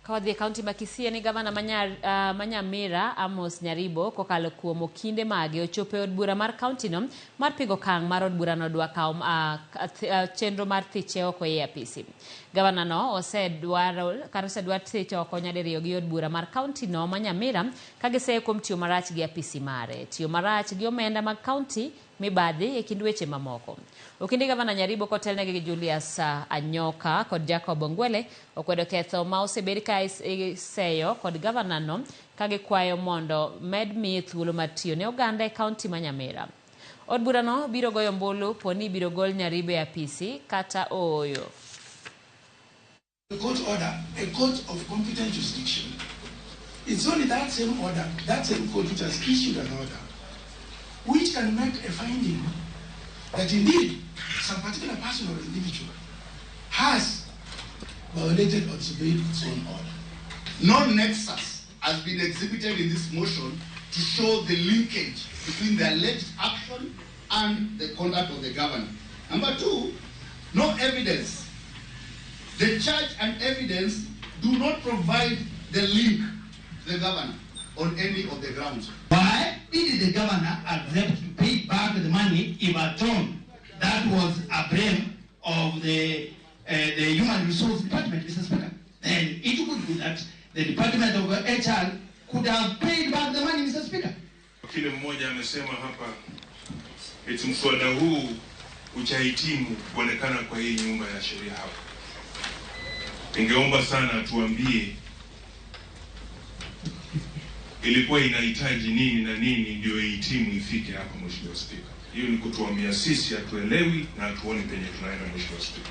Ka wadhi e kaunti ma Kisii ni gavana ma Nyamira Amos Nyaribo kokalo kuom okinde mage ochopo e od bura mar kaunti no mar pingo okang' mar od burano dwa kawo chenro mar thiche oko e apisi. Gavana no osedwaro kata osedwar thich oko nyadiriyo gi od bura mar kaunti no ma Nyamira ka giseye kuom tiyo marach gi apisi mare, tiyo marach gi omenda mag kaunti, mibadhi e kind weche mamoko. Okinde gavana Nyaribo kotelnegi gi Julius Anyoka kod Jacob Ongwele okwedo ketho ma osebed ka iseyo kod gavana no ka gikwayo mondo med miye thuolo mar tiyo ne oganda e kaunti ma Nyamira. Od burano biro goyo ombulu poni ibiro gol Nyaribo e apisi kata ooyo. A court order, a court of competent jurisdiction. It's only that same order, that same court which has issued an order, which can make a finding that indeed some particular person or individual has violated or disobeyed its own order. No nexus has been exhibited in this motion to show the linkage between the alleged action and the conduct of the governor. Number two, no evidence. The charge and evidence do not provide the link to the governor on any of the grounds. Why did the governor accept to pay back the money if at all that was a blame of the Human Resource Department, Mr. Speaker? Then it could be that the Department of HR could have paid back the money, Mr. Speaker. Wakili mmoja amesema hapa eti mswada huu uchahitimu kuonekana kwa hii nyumba ya sheria hapa. Ningeomba sana tuambie ilikuwa inahitaji nini na nini ndio ihitimu ifike hapa, Mheshimiwa Spika. Hiyo ni kutuambia sisi hatuelewi na hatuoni penye tunaenda, Mheshimiwa Spika.